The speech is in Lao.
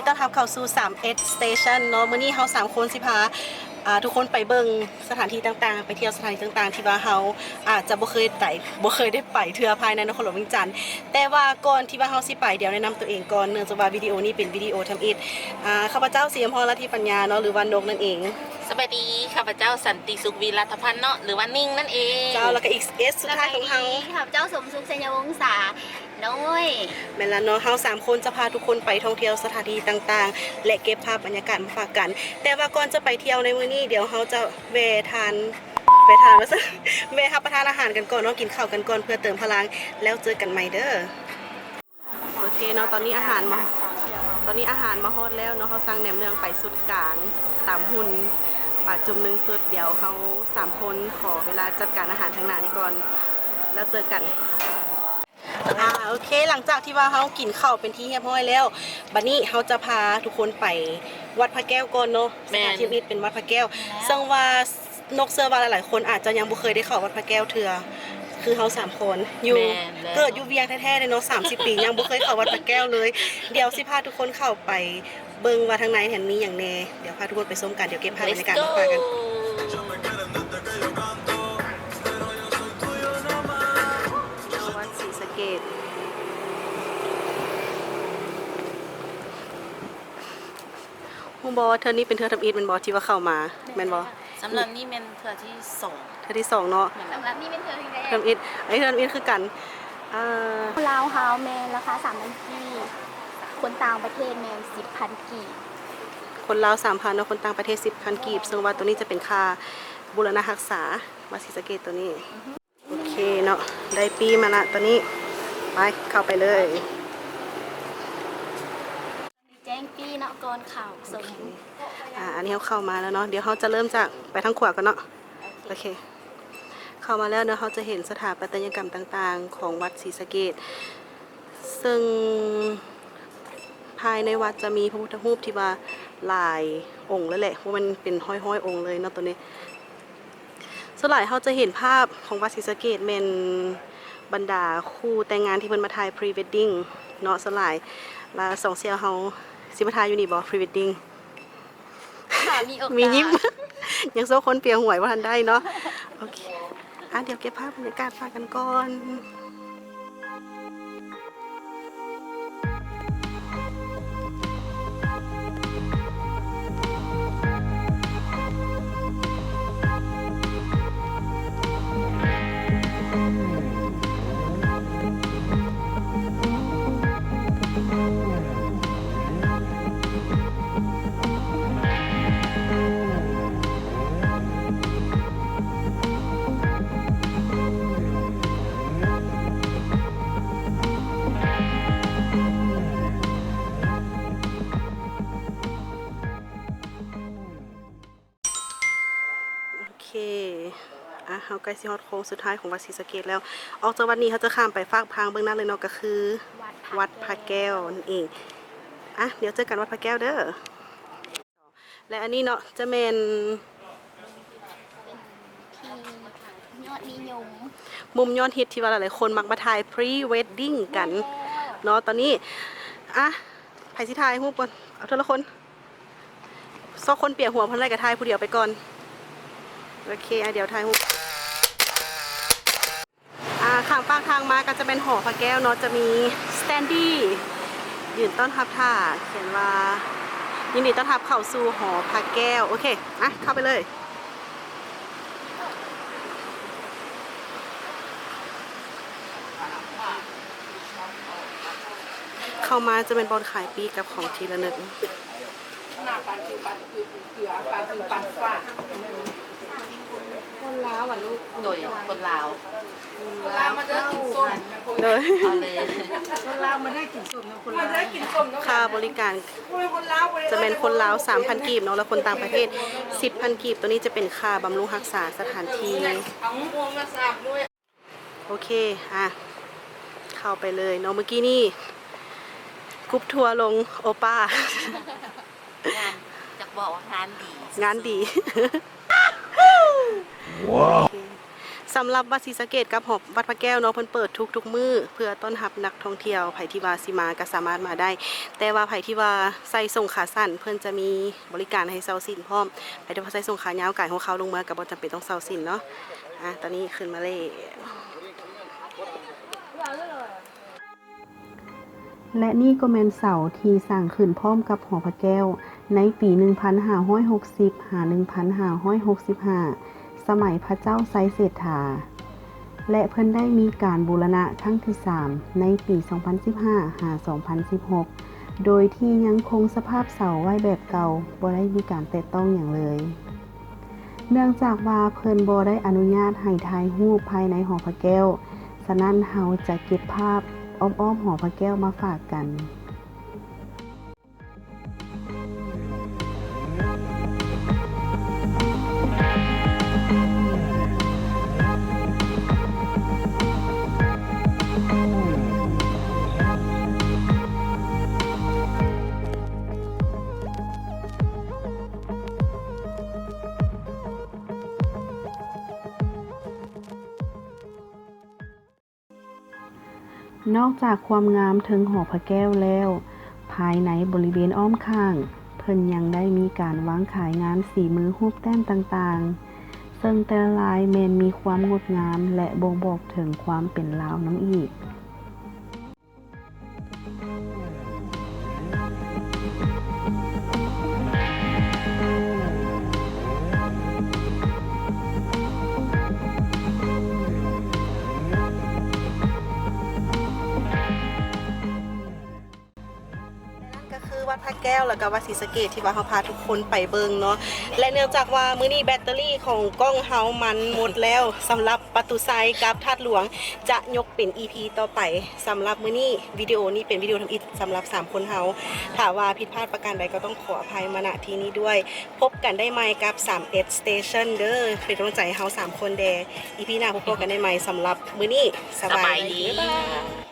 ຕ້ອນຮັບເຂົ້າສູ່ສາມເອັດ Station ເນາະ. ມື້ນີ້ເຮົາສາມຄົນຊິພາ ອ່າ ທຸກຄົນໄປເບິ່ງສະຖານທີ່ຕ່າງໆ ໄປທ່ຽວສະຖານທີ່ຕ່າງໆ ທີ່ວ່າເຮົາອາດຈະບໍ່ເຄີຍໄປ ບໍ່ເຄີຍໄດ້ໄປເທື່ອພາຍໃນນະຄອນຫຼວງວຽງຈັນ. ແຕ່ວ່າກ່ອນທີ່ວ່າເຮົາຊິໄປ ດຽວແນະນຳຕົວເອງກ່ອນ ເນື່ອງຈາກວ່າວິດີໂອນີ້ເປັນວິດີໂອທຳອິດ. ອ່າ ຂ້າພະເຈົ້າ ສີຫອມພອນ ລັດທິປັນຍາ ເນາະ ຫຼືວ່ານົກນັ້ນເອງ. ສະບາຍດີ ຂ້າພະເຈົ້າ ສັນຕິສຸກ ວິລັດຖະພັນ ເນາະ ຫຼືວ່ານິ້ງນັ້ນເອງ. ເຈົ້າ ແລ້ວກໍອີກ S ສຸດທ້າຍຂອງເຮົາ. ສະບາຍດີ ຂ້າພະເຈົ້າ ສົມສຸກ ໄຊຍະວົງສາ ໂດຍ ແມ່ນລະເນາະ, ເຮົາສາມຄົນຈະພາທຸກຄົນໄປທ່ອງທ່ຽວສະຖານທີ່ຕ່າງໆ ແລະ ເກັບພາບບັນຍາກາດມາຝາກກັນ. ແຕ່ວ່າກ່ອນຈະໄປທ່ຽວໃນມື້ນີ້ ດຽວເຮົາຈະແວ່ທານ ແວ່ທານວ່າຊັ້ນ ແວ່ຮັບປະທານອາຫານກັນກ່ອນເນາະ, ກິນເຂົ້າກັນກ່ອນເພື່ອເຕີມພະລັງ, ແລ້ວເຈີກັນໃໝ່ເດີ. ໂອເຄເນາະ, ຕອນນີ້ອາຫານມາ ຕອນນີ້ອາຫານມາຮອດແລ້ວເນາະ, ເຮົາສັ່ງແໜມເໜືອງໄປຊຸດກາງ ຕຳຫຸ່ນ ປາຈຸ່ມໜຶ່ງຊຸດ. ດຽວເຮົາສາມຄົນຂໍເວລາຈັດການອາຫານທາງໜ້ານີ້ກ່ອນ ແລ້ວເຈີກັນ. ອ່າ ໂອເຄ ຫຼັງຈາກທີ່ວ່າເຮົາກິນເຂົ້າເປັນທີ່ຮຽບຮ້ອຍແລ້ວ, ບັດນີ້ເຮົາຈະພາທຸກຄົນໄປວັດພະແກ້ວກ່ອນເນາະ. ແມ່ນ ສະຖານທີ່ທຳອິດເປັນວັດພະແກ້ວ, ແມ່ນ ເຊິ່ງວ່ານົກເຊື່ອວ່າຫຼາຍໆຄົນອາດຈະຍັງບໍ່ເຄີຍໄດ້ເຂົ້າວັດພະແກ້ວເທື່ອ ຄືເຮົາສາມຄົນຢູ່ ແມ່ນແລ້ວ ເກີດຢູ່ວຽງແທ້ໆເລີຍເນາະ, ສາມສິບປີຍັງບໍ່ເຄີຍເຂົ້າວັດພະແກ້ວເລີຍ. ດຽວຊິພາທຸກຄົນເຂົ້າໄປ ເບິ່ງວ່າທາງໃນຫັ້ນມີຫຍັງແດ່. ດຽວພາທຸກຄົນໄປຊົມກັນ, ດຽວເກັບພາບບັນຍາກາດມາຝາກກັນ. ວັດສີສະເກດ. ຮູ້ບໍ່ວ່າເທື່ອນີ້ເປັນເທື່ອທຳອິດແມ່ນບໍ່ ທີ່ວ່າເຂົ້າມາ ແມ່ນບໍ່? ສຳລັບນີ້ແມ່ນເທື່ອທີສອງ. ເທື່ອທີສອງເນາະ. ສຳລັບນີ້ແມ່ນເທື່ອທຳອິດ. ອັນນີ້ເທື່ອທຳອິດຄືກັນ. ເອີ ຄົນລາວເຮົາແມ່ນລາຄາສາມພັນກີບ, ຄົນຕ່າງປະເທດແມ່ນສິບພັນກີບ. ຄົນລາວສາມພັນເນາະ, ຄົນຕ່າງປະເທດສິບພັນກີບ, ເຊິ່ງວ່າໂຕນີ້ຈະເປັນຄ່າບູລະນະຮັກສາວັດສີສະເກດໂຕນີ້. ໂອເຄເນາະ, ໄດ້ປີ້ມາລະຕອນນີ້. ໄປ ເຂົ້າໄປເລີຍ. ແຈ້ງປີ້ເນາະ ກ່ອນເຂົ້າຊົມ. ໂອເຄ ອ່າ ອັນນີ້ເຮົາເຂົ້າມາແລ້ວເນາະ, ດຽວເຮົາຈະເລີ່ມຈາກໄປທາງຂວາກ່ອນເນາະ. ໂອເຄ ໂອເຄ ເຂົ້າມາແລ້ວເນາະ, ເຮົາຈະເຫັນສະຖາປັດຕະຍະກຳຕ່າງໆຂອງວັດສີສະເກດ, ເຊິ່ງພາຍໃນວັດຈະມີພະພຸດທະຮູບທີ່ວ່າຫຼາຍອົງເລີຍແຫຼະ, ເພາະມັນເປັນຮ້ອຍໆອົງເລີຍເນາະໂຕນີ້. ສ່ວນຫຼາຍເຮົາຈະເຫັນພາບຂອງວັດສີສະເກດແມ່ນບັນດາຄູ່ແຕ່ງງານທີ່ເພິ່ນມາຖ່າຍ pre wedding ເນາະ, ສ່ວນຫຼາຍ ລະ ສອງແຊວເຮົາຊິມາຖ່າຍຢູ່ນີ້ບໍ່ pre wedding? ຖ້າມີໂອກາດ ມີຍິ້ມ ຍັງໂຊຄົນເປຍຫວຍບໍ່ທັນໄດ້ເນາະ. ໂອເຄ ອ່ະ ດຽວເກັບພາບບັນຍາກາດຝາກກັນກ່ອນ. ໂອເຄ ອ່ະ ເຮົາໃກ້ຊິຮອດໂຄ້ງສຸດທ້າຍຂອງວັດສີສະເກດແລ້ວ. ອອກຈາກວັດນີ້ເຮົາຈະຂ້າມໄປຟາກທາງເບື້ອງໜ້າເລີຍເນາະ, ກໍຄືວັດພະແກ້ວນັ້ນເອງ. ອ່ະ ດຽວເຈີກັນວັດພະແກ້ວເດີ. ແລະ ອັນນີ້ເນາະ ຈະແມ່ນ ທີ່ຍອດນິຍົມ ມຸມຍອດຮິດທີ່ວ່າຫຼາຍໆຄົນມັກມາຖ່າຍ pre wedding ກັນເນາະ. ຕອນນີ້ ອ່ະ ໃຜຊິຖ່າຍຮູບກ່ອນ? ເອົາເທື່ອລະຄົນ. ຊອກຄົນປຽກຫົວເພິ່ນໄດ້ກໍຖ່າຍຜູ້ດຽວໄປກ່ອນ. ໂອເຄ ອ່ະ ດຽວຖ່າຍຮູບ. ອ່າ ຂ້າມຟາກທາງມາກໍຈະແມ່ນຫໍພະແກ້ວເນາະ, ຈະມີ standee ຢືນຕ້ອນຮັບຖ້າ ຂຽນວ່າ ຍິນດີຕ້ອນຮັບເຂົ້າສູ່ຫໍພະແກ້ວ. ໂອເຄ ມາ ເຂົ້າໄປເລີຍ. ເຂົ້າມາຈະແມ່ນບ່ອນຂາຍປີ້ກັບຂອງທີ່ລະນຶກ. ຄົນລາວອະລູກ ໂດຍ ຄົນລາວ ຄົນລາວມາເດີກິນສົ້ມ ໂດຍ ເອົາເລີຍ ຄົນລາວມາເດີກິນສົ້ມນຳຄົນລາວ ມາເດີກິນສົ້ມນຳ ຄ່າບໍລິການ ຄົນລາວ ຈະແມ່ນຄົນລາວສາມພັນກີບເນາະ ແລະ ຄົນຕ່າງປະເທດສິບພັນກີບ. ໂຕນີ້ຈະເປັນຄ່າບຳລຸງຮັກສາສະຖານທີ່. ໂອເຄ ອ່ະ ເຂົ້າໄປເລີຍເນາະ. ມື້ກີ້ນີ້ ກຣຸບທົວລົງໂອປ້າ ງານ ຢາກບອກວ່າງານດີ ງານດີ ວ້າວ ໂອເຄ ສຳລັບວັດສີສະເກດກັບຫອ ວັດພະແກ້ວເນາະ ເພິ່ນເປີດທຸກໆມື້ເພື່ອຕ້ອນຮັບນັກທ່ອງທ່ຽວ. ໃຜທີ່ວ່າຊິມາກໍສາມາດມາໄດ້, ແຕ່ວ່າໃຜທີ່ວ່າໃສ່ສົ້ງຂາສັ້ນ ເພິ່ນຈະມີບໍລິການໃຫ້ເຊົ່າສິ້ນພ້ອມ. ໃຜທີ່ວ່າໃສ່ສົ້ງຂາຍາວກາຍຫົວເຂົ່າລົງມາກໍບໍ່ຈຳເປັນຕ້ອງເຊົ່າສິ້ນເນາະ. ອາ ຕອນນີ້ຂຶ້ນມາແລ້ວ. ແລະ ນີ້ກໍແມ່ນເສົາທີ່ສ້າງຂຶ້ນພ້ອມກັບຫໍພະແກ້ວໃນປີໜຶ່ງພັນຫ້າຮ້ອຍຫົກສິບ ຫາ ໜຶ່ງພັນຫ້າຮ້ອຍຫົກສິບຫ້າ ສະໄໝພະເຈົ້າໄຊເສດຖາ ແລະ ເພິ່ນໄດ້ມີການບູລະນະຄັ້ງທີສາມໃນປີສອງພັນສິບຫ້າ ຫາ ສອງພັນສິບຫົກ ໂດຍທີ່ຍັງຄົງສະພາບເສົາໄວ້ແບບເກົ່າ, ບໍ່ໄດ້ມີການແຕະຕ້ອງຫຍັງເລີຍ. ເນື່ອງຈາກວ່າເພິ່ນບໍ່ໄດ້ອະນຸຍາດໃຫ້ຖ່າຍຮູບພາຍໃນຫໍພະແກ້ວ, ສະນັ້ນເຮົາຈະເກັບພາບອ້ອມໆຫໍພະແກ້ວມາຝາກກັນ. ນອກຈາກຄວາມງາມເທິງຫໍພະແກ້ວແລ້ວ, ພາຍໃນບໍລິເວນອ້ອມຂ້າງ ເພິ່ນຍັງໄດ້ມີການວາງຂາຍງານສີມືຮູບແຕ້ມຕ່າງໆ, ເຊິ່ງແຕ່ລະລາຍແມ່ນມີຄວາມງົດງາມ ແລະ ບົ່ງບອກເຖິງຄວາມເປັນລາວນຳອີກ. ແລະ ນັ້ນກໍຄືວັດພະແກ້ວ ແລ້ວກໍວັດສີສະເກດ ທີ່ວ່າເຮົາພາທຸກຄົນໄປເບິ່ງເນາະ. ແລະ ເນື່ອງຈາກວ່າມື້ນີ້ແບັດເຕີຣີຂອງກ້ອງເຮົາມັນໝົດແລ້ວ ສຳລັບປະຕູໄຊກັບທາດຫຼວງ ຈະຍົກເປັນອີພີຕໍ່ໄປ. ສຳລັບມື້ນີ້ ວິດີໂອນີ້ເປັນວິດີໂອທຳອິດສຳລັບສາມຄົນເຮົາ. ຖ້າວ່າຜິດພາດປະການໃດກໍຕ້ອງຂໍອະໄພມາ ນະ ທີ່ນີ້ດ້ວຍ. ພົບກັນໄດ້ໃໝ່ກັບສາມເອັດສະເຕຊັນເດີ. ເປັນກຳລັງໃຈໃຫ້ເຮົາສາມຄົນແດ່. ອີພີໜ້າພົບພໍ້ກັນໄດ້ໃໝ່. ສຳລັບມື້ນີ້ ສະບາຍດີ. ສະບາຍດີ. ບາຍບາຍ.